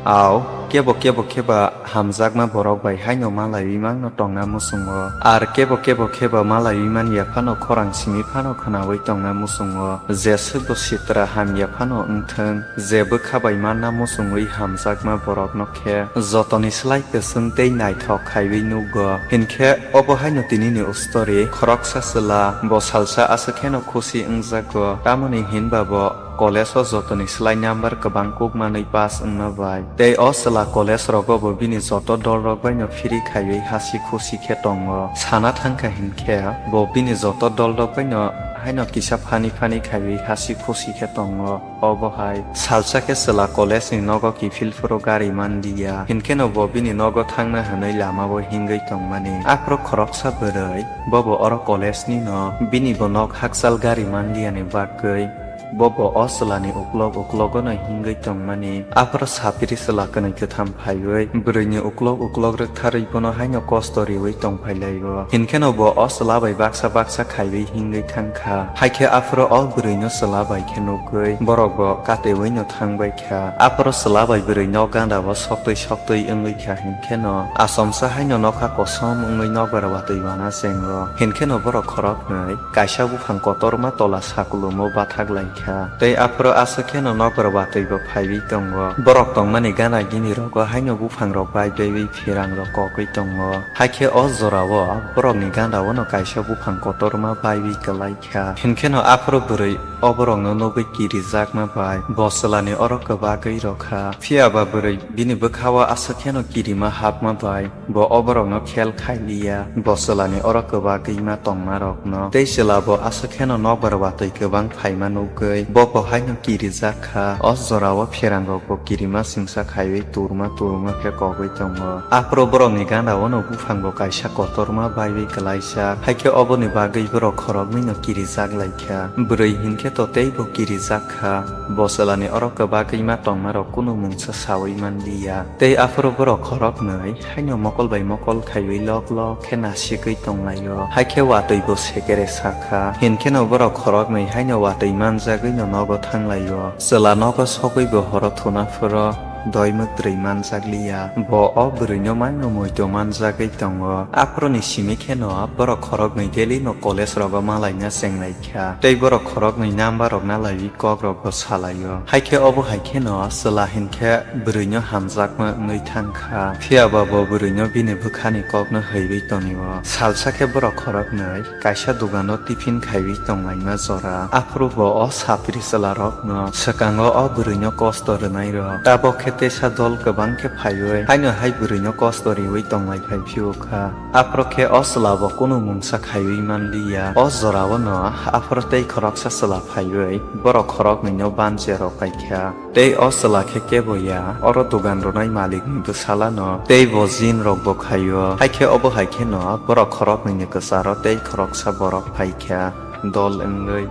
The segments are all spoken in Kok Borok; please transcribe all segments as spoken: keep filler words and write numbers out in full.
Au, kebo kebo khe ba hamjakma borok bai haino malaiwi mangno tongna muchungo, ar kebo kebo khe ba malaiwi man ya phano khorang simi phano khwnawi tongna muchungo. Jeswkbo sitra hamya phano wngthwng, je bwkha bai manna muchungwi hamjakma borokno khe jotoni slai kwchwng tei naithok khaiwi nukgo. Hinkhe obo haino tinini story. Khoroksa chwla, bo salsa aswk kheno khusi wngjago, tamoni hinba bo college o jotoni slai number kwbang kuk manwi pass wngma bai. Tei o chwla college rogo bo bini joto dol rok baino free khaiwi hasi khusi khe tongo. Sana thangkha hinkhe bo bini joto dol rok baino haino kisa funny funny khaiwi hasi khusi khe tongo. Obo hai salsa khe chwla college ni nogo kiphil phuru gari manliya, hinkheno bo bini nogo thangna hwnwi lama o hingwi tongmani. Aphuru khoroksa bwrwi, bobo oro college ni no, bini bo nok hakchal gari manliya ni bagwi. Bobo o chwlani uklok uklogo no hingwi tongmani. Aphuru sapiri chwla kwnwi kwtham phaiwi bwrwini uklok uklok rwktharwi bono haino kosto riwi tongphailaio. Hinkheno bo o chwla bai baksa baksa khaiwi hingwi thangkha. Haikhe aphuru o bwrwino chwla bai khe nukgwi borok bo katewi no thangbai kha. Aphuru chwla bai bwrwi nok ganda o soktwi soktwi wngwi kha, hinkheno achomsa haino nokha kosom wngwi nokbar watwi wana chengo. Hinkheno borok khoroknwi kaisa buphang kotorma tola sakulumo bathak lai kha. Tei aphuru aswk kheno nokbar watwi bo phaiwi tongo. Borok tongmani gana gini rogo haino buphang rok bai baiwi phirang rok kogwi tongo. Haikhe o jora o borokni ganda o no kaisa buphang kotorma baiwi kwlai kha. Hinkheno aphuru bwrwi o borokno nugwi kirijakma bai bo chwlani oro kwbagwi rw kha. Phiya ba bwrwi bini bwkha o aswk kheno kirima hapma bai bo o borokno khel khai liya, bo chwlani oro kwbagwi ma tongma rokno. Tei chwla bo aswk kheno nokbar watwi kwbang phaima nugwi bo bo haino kirijak kha. O jora o pherang rok bo kirima singsa khaiwi turma turma khe kogwi tongo. Aphuru borokni gana o no buphang bo kaisa kotorma baiwi kwlaijak, haikhe oboni bagwi borok khoroknwi no kirijak lai kha. Bwrwi hinkhe to tei bo kirijak kha, bo chwlani oro kwbagwi ma tongma rok kunu mungsa sawi man liya. Tei aphuru borok khoroknwi haino mokol bai mokol khaiwi lok lok khe nasigwi tonglaio. Haikhe watwi bo sekere sakha. Hinkheno borok khoroknwi haino watwi manjagwi no nogo thanglaio. Chwla nogo sogwi bo horo thuna phuru doi mwtrwi manjakliya. Bo o bwrwino mangno muito manjagwi tongo. Aphuruni simi kheno borok khoroknwi daily no college rogo malaina chenglai kha. Tei borok khoroknwi number rok nalaiwi kok rok bo salaio. Haikhe obo hai kheno chwla hinkhe bwrwino hamjakma wngwi thangkha. Phiya ba bo bwrwino bini bwkhani kokno hwiwi tonio. Salsa khe borok khoroknwi kaisa dogano tiffin khaiwi tonglaima jora. Aphuru bo o sapri chwla rokno swkango o bwrwino kosto rwnai rok. Tabok khe teisa dol kwbang khe phaiwi haino hai bwrwino kosto riwi tonglai phai phio kha. Aphuru khe o chwla bo kunu mungsa khaiwi man liya. O jora o no aphuru tei khoroksa chwla phaiwi borok khoroknwi no banche rok pai kha. Tei o chwla khe kebo ya, oro dogan rwnai malik ni bwsala no tei bo jin rok bo khaio. Haikhe obo hai khe no borok khoroknwi ni kwcharo tei khoroksa borok phai kha dol wngwi.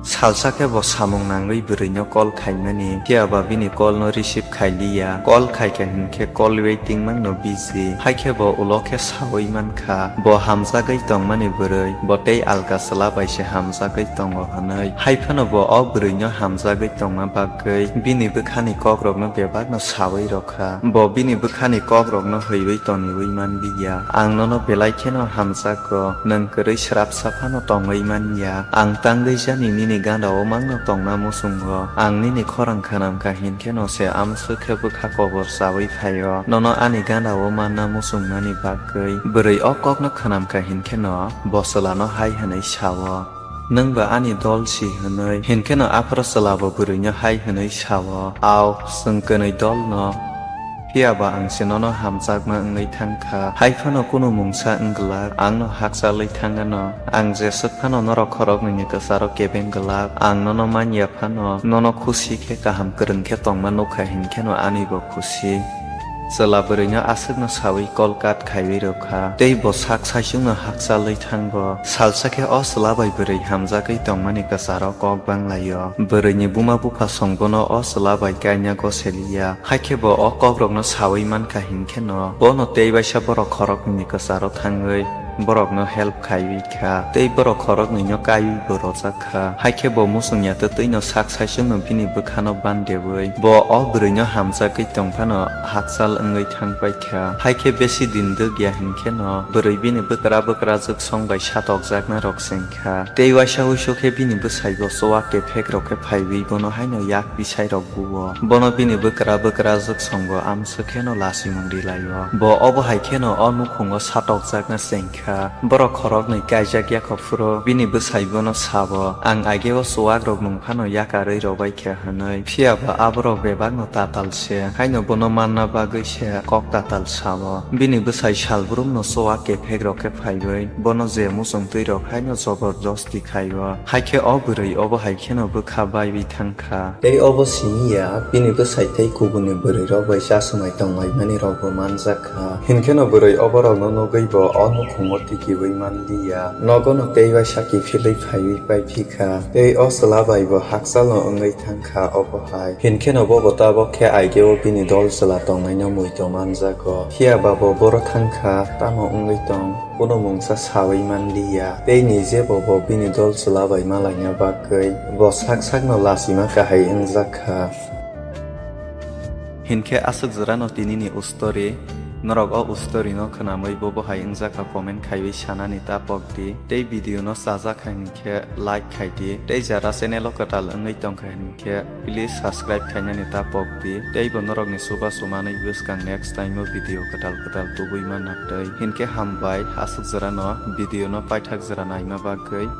Salsa khe bo samung nangwi bwrwino call khaimani, phiya ba bini call no receive khai liya. Call khaikha hinkhe call waiting mangno busy. Haikhe bo ulo khe sawi mankha, bo hamjagwi tongmani bwrwi, bo tei alka chwla bai se hamjagwi tongo hwnwi. Haiphano bo o bwrwino hamjagwi tongma bagwi bini bwkhani kokrokno bebakno sawi rwkha. Bo bini bwkhani kokrokno hwiwi toniwi manliya. Ang nono belai kheno hamjago, nwng kwrwi srapsa phano tongwi manya. Ang tangwi jani nini gana o mangno tongna muchungo. Ang nini khorang khwnamkha hinkhe no se amswk khe bwkha kobor chawi phaio. Nono ani gana o manna muchungmani bagwi. Bwrwi o kokno khwnamkha hinkhe no bo chwlano hai hwnwi sao. Nwng ba ani dol si hwnwi, hinkhe no aphuru chwla bo bwrwino hai hwnwi sao, "Au, chwng kwnwi dol no, phiya ba ang se nono hamjakma wngwi thang kha, hai phano kunu mungsa wng glak, ang no hakchalwi thang ano, ang jeswk phano norok khoroknwi ni kwcharo kebeng glak, ang nono man ya phano, nono khusi khe kaham kwrwng khe tongma nuk kha hinkhe no ani bo khusi." Chwla bwrwino aswkno sawi call cut khaiwi rwkha, tei bo sak saichungno hakchalwi thango. Salsa khe o chwla bai bwrwi hamjagwi tongmani kwcharo kok banglaio. Bwrwini buma bupha song bono o chwla bai kaina goseliya, haikhe bo o kokrokno sawi mankha hinkheno bono tei baisa borok khoroknwini kwcharo thangwi borokno help khaiwi kha, tei borok khoroknwino kaiwi bo rwjak kha. Haikhe bo muchungya twtwino sak saichungno bini bwkhano bandewi bo o bwrwino hamjagwi tongphano hakchal wngwi thangpai kha. Haikhe besi din dwkya hinkheno bwrwi bini bwkra bwkrajwk song bai satokjaknarok chengkha. Tei waisa uisu khe bini bwsaibo chuwak kephekrok khe phaiwi bono haino yak bisairok buo. Bono bini bwkra bwkrajwk songo amswk kheno lachimung rilaio. Bo obo hai kheno o nukhungo satokjakna chengkha. Borok khoroknwi kaijak yakho phuru bini bwsai bono sabo, "Ang ageo chuwakrok nung phano yakarwi rwbai kha," hwnwi. Phiya ba aborok bebakno tatal se, haino bono manna bagwi se kok tatal sao. Bini bwsai salbrumno chuwak kephekrok khe phaiwi bono je muchungtwirok haino joborjosti khaio. Haikhe o bwrwi obo hai kheno bwkha baiwi thang kha. Tei obo simi ya, bini bwsai tei kubunni bwrwirok bai chasumai tonglaimani rokbo manjak kha. Hinkheno bwrwi oborokno nugwi bo o nukhungo tikiwi man li ya. Nogono tei waisa kiphilwi phaiwi paiphi kha. Tei o chwla bai bo hakchalno wngwi thang kha obo hai. Hinkheno bobo tabok khe aigeo bini dol chwla tongnaino muitu manjago. Phiya ba bo boro thang kha, tamo wngwi tong? Bono mungsa sawi man li ya. Tei nije bo bo bini dol chwla bai malaina bagwi bo sak sakno lachima kahai wngjak kha. Hinkhe aswk jora no tini ni ustori, norok o ustori no khwnamwi bo bo hai wngjak kha comment khaiwi sanani ta pok di. Tei video no chajak kha hinkhe like khai di. Tei jara channel o kwtal wngwi tong kha hinkhe please subscribe khainani ta pok di. Tei bo norok ni chubachu manwi bwskang next time o video kwtal kwtal tubui manna tei. Hinkhe hambai aswk jora no video no paithak jora naima bagwi.